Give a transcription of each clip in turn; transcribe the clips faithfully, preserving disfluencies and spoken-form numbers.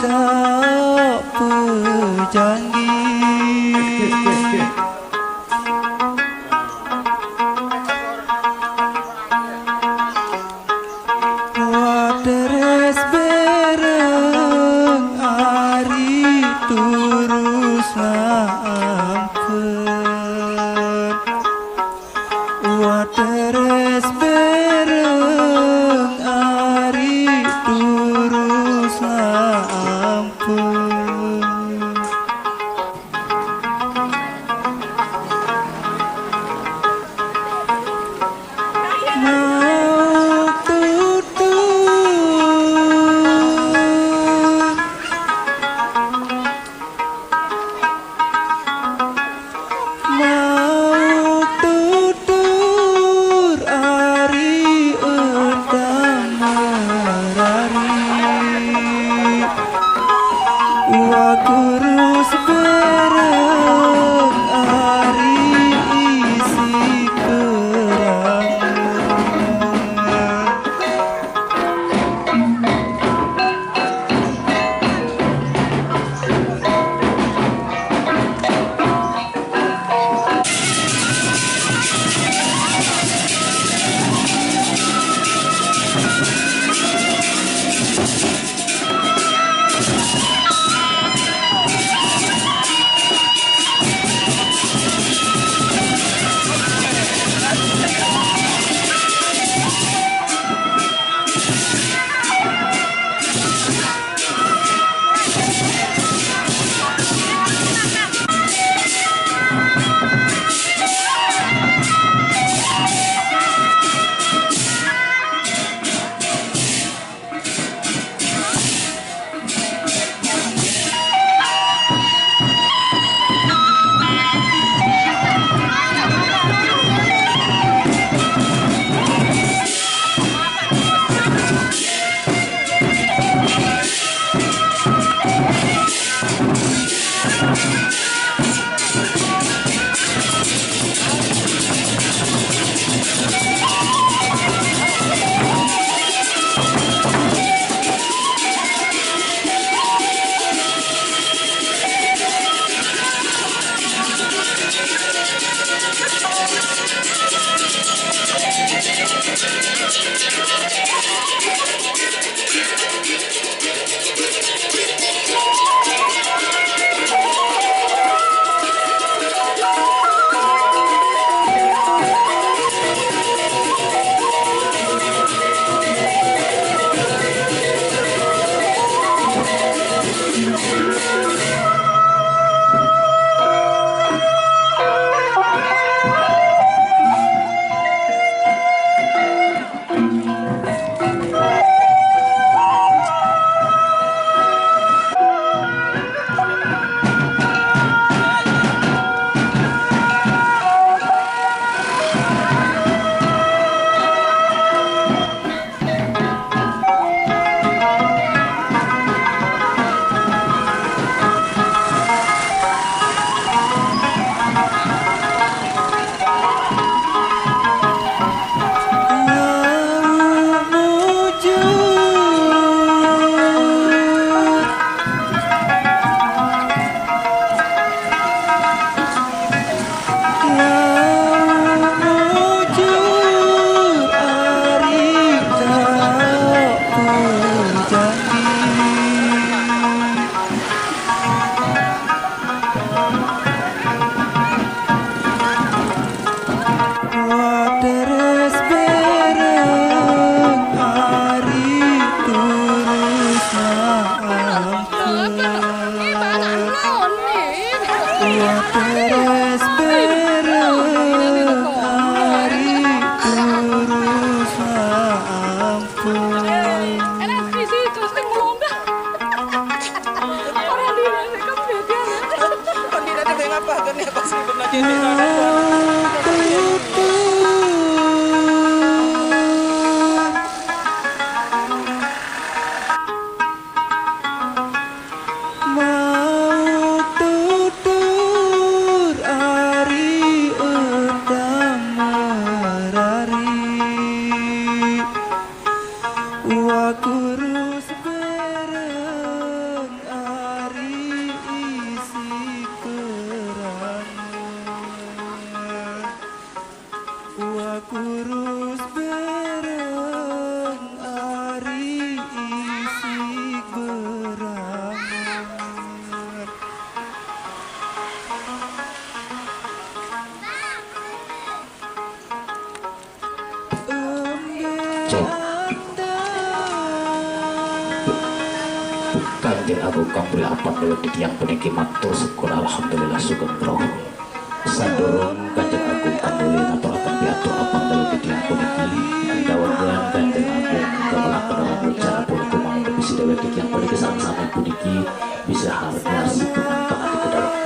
tak pejanji. Wateres bereng ari turus ngaampeun. Wateres bereng ari turus ngaampeun. Mau tutur. Mau tutur ari endang merari. Wa kurus bereng ari isi kerang. Wateres bereng ari turus ngaampeun. Wateres bereng ari turus ngaampeun. Orang di mana kamu beda ya? Kan tidak ada yang apa kan ya, pasti pernah jadi anak buah. Mau tutur ari endang merari. Wa kurus bereng Kanjeng Agung kang mulya apan dewe titiang puniki matur syukur alhamdulillah sugeng roh. Sadurung Kanjeng Agung kang mulya ngaturaken piatur apan dewe titiang puniki, ndawegan Kanjeng Agung gamelah kenerangan wicara pun kumangda bisi dewe titiang puniki sareng sami puniki bisa hardi arsi pun pangadi kedalem.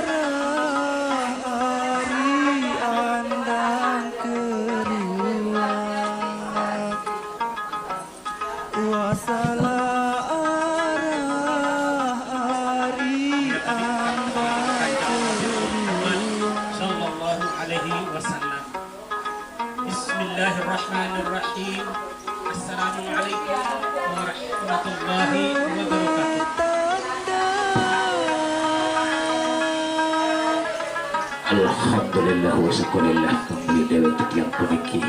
Wasala arah ari ambai keruan. Sallallahu alaihi wasallam. Bismillahirrahmanirrahim. Assalamualaikum warahmatullahi wabarakatuh. Alhamdulillah wa syukurillah kembali dewe titiang puniki.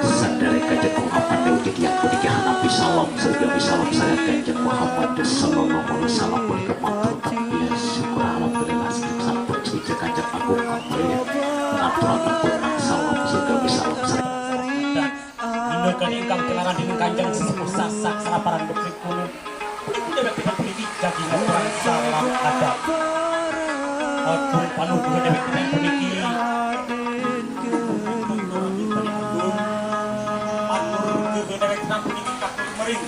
Sandare kajeng pengapande ugi tiyang punika hanapi salam, sugeng salam sareng Kanjeng Muhammad sallallahu alaihi wasallam punika matur tampi syukur alhamdulillah sampun suci Kanjeng Agung kang mulya ngaturaken punang salam, sugeng salam sareng. Minangka ingkang tilaran dening Kanjeng Sesepuh Sasak Seraparan Beklik Kuno. Puniki dewek titiang puniki jagi ngaturang salam adat. Agung panuduh dewek titiang puniki. Matur dewek titiang puniki katur mering.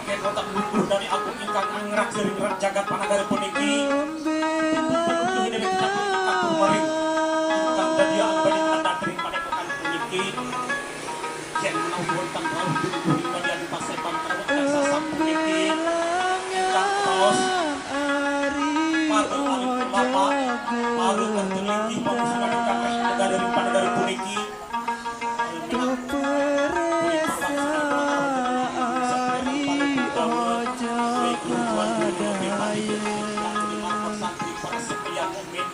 Yen wonten lungguh dari agung ingkang angrak sering jagat panagari puniki. Panuduh dewek titiang puniki katur mering. Ingkang dadi angganing adat ring padepokan puniki. Yen menawi wonten rauh dumugi kaliyan paseban rauh raksasa puniki, ingkang raos, para alit kelapa, para kerta linggih, pamusuhan ingkang reh negara ring panegari puniki. Santri para sekalian mukmin.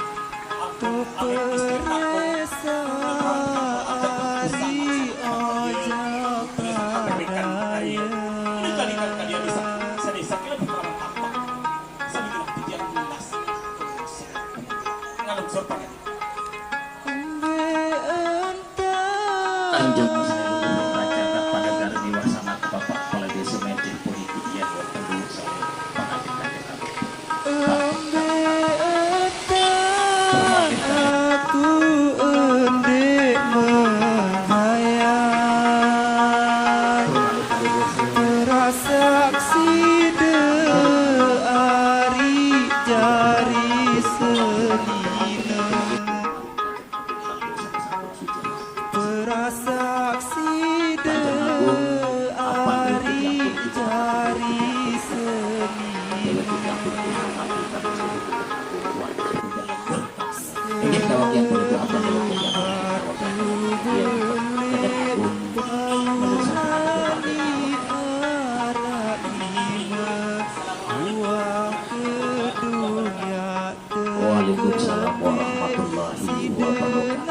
Kanjeng Sunan Raja Pada Garni Wasana Bapak Kepala Desa Menteng puniki yen wonten dulur saya pangabdi kanjeng Agung. Aku endek menghayal. Rasaksida ari jari selina. Rasaksida ari jari selina. Inggih, dawuh yang punika apa dawuh yang punika. Kadang aku menulis. Waalaikumsalam warahmatullahi wabarakatuh.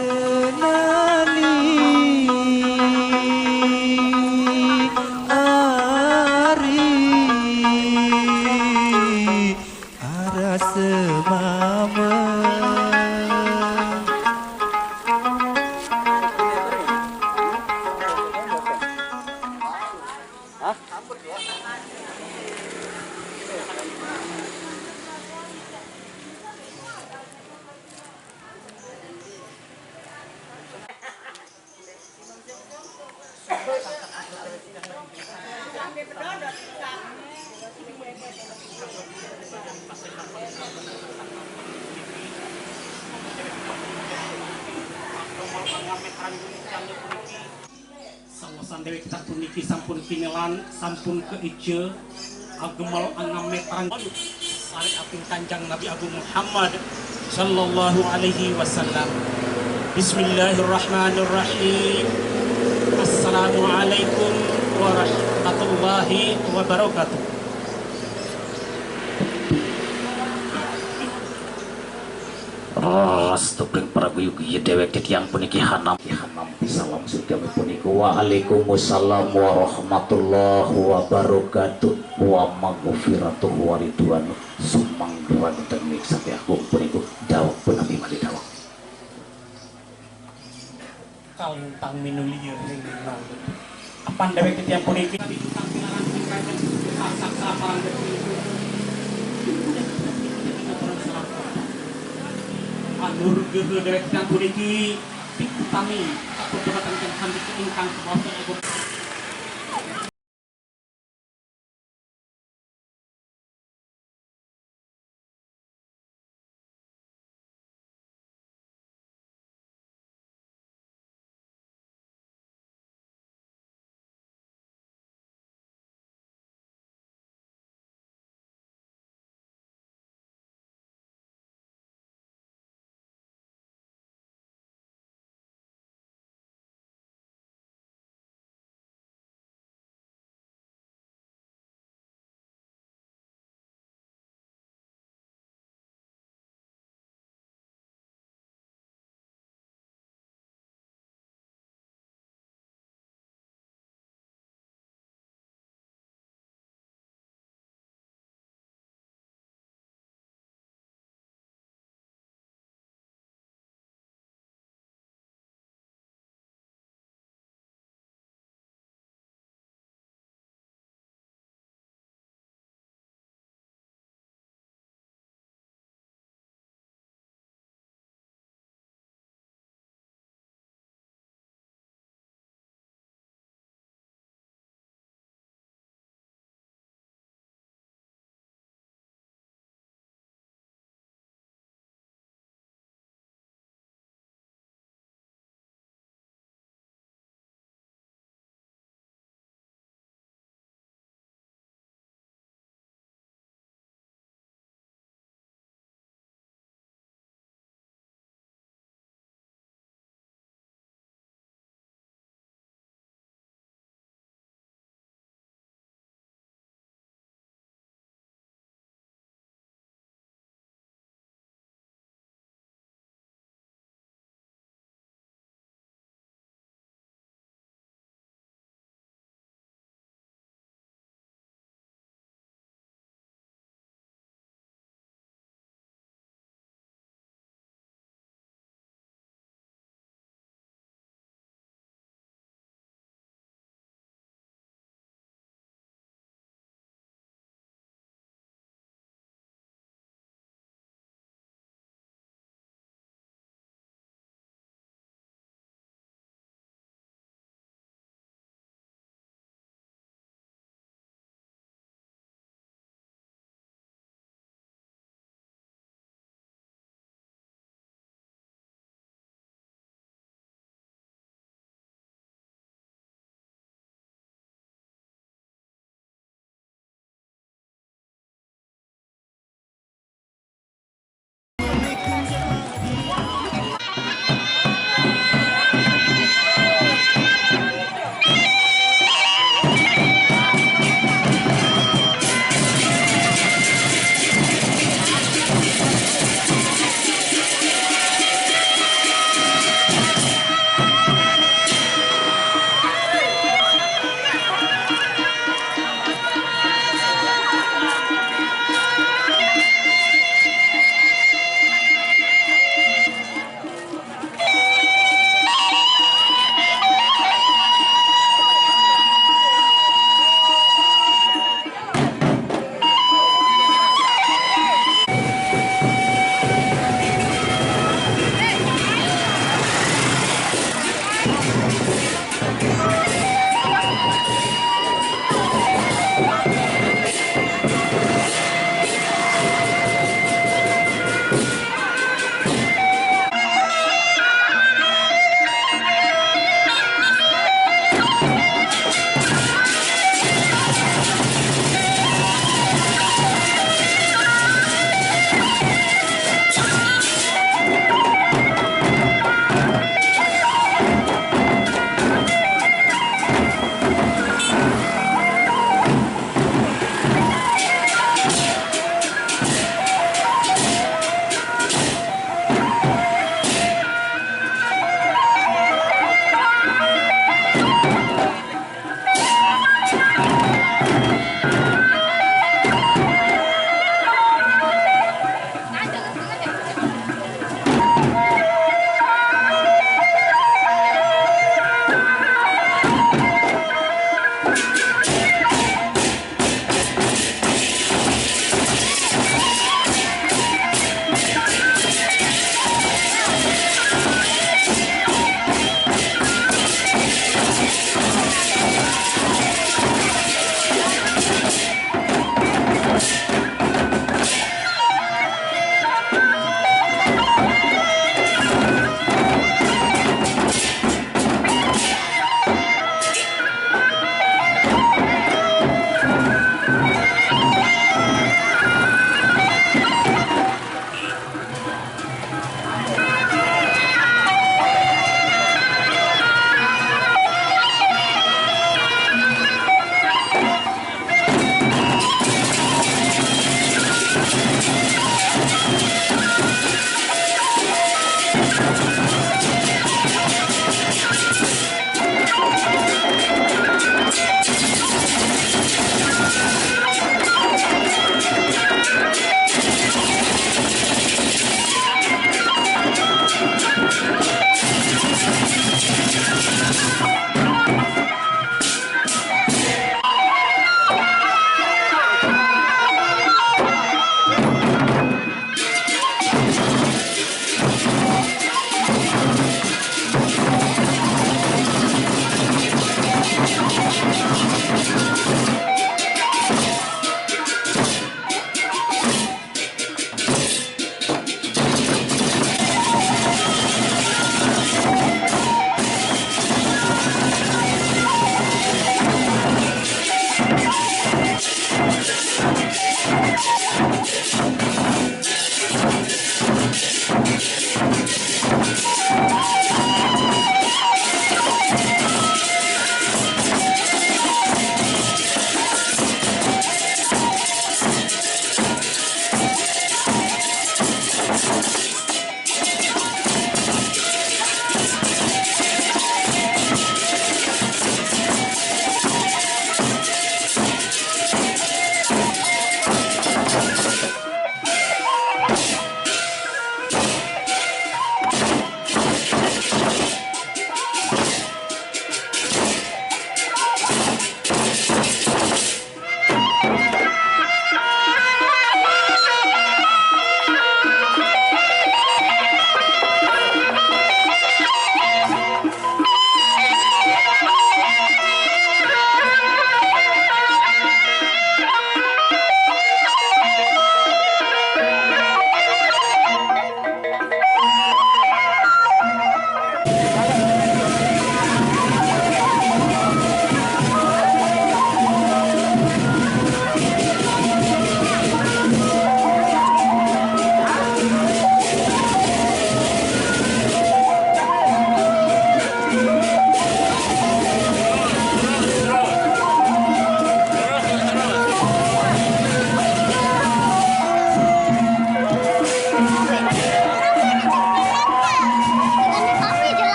Wisidenani ari arasa mama. Sawasan dewek titiang puniki sampun kinilan, sampun kaica, agemel angamet rang. Sari aping Kanjeng Nabi Agung Muhammad sallallahu alaihi wasallam. Bismillahirrahmanirrahim. Assalamualaikum warahmatullahi wabarakatuh. Rastuping Prabu Yugi dewek titiang puniki hanam, hanam pisalam sugami punika. Waalaikumsalam warahmatullahi wabarakatuh. Wa maghfiratuh wa ridwanu. Sumanggerang demi Sampai aku pun ikut dawek pun napi malih dawek. Kalintang minulir ring lintang. Apan dewek titiang puniki anurga dewek titiang puniki pikutami kaputusan ingkang semasa.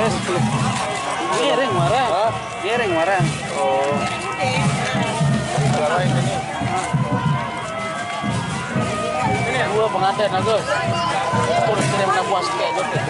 Ngiring marah. Hah? Ngiring marah. Oh. Agak lain ini. Ini dua pengantin, Agus. Terus kirim anak buah sikit, Agus.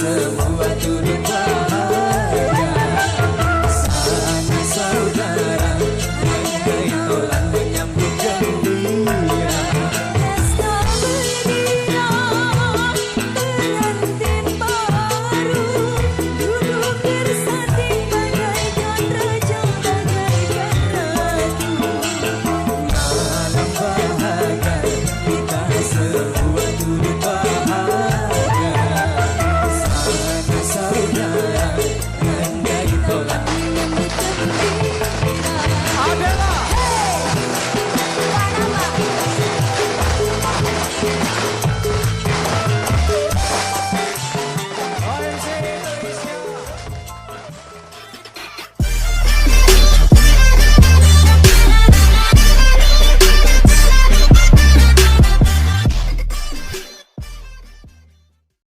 Sebuah dunia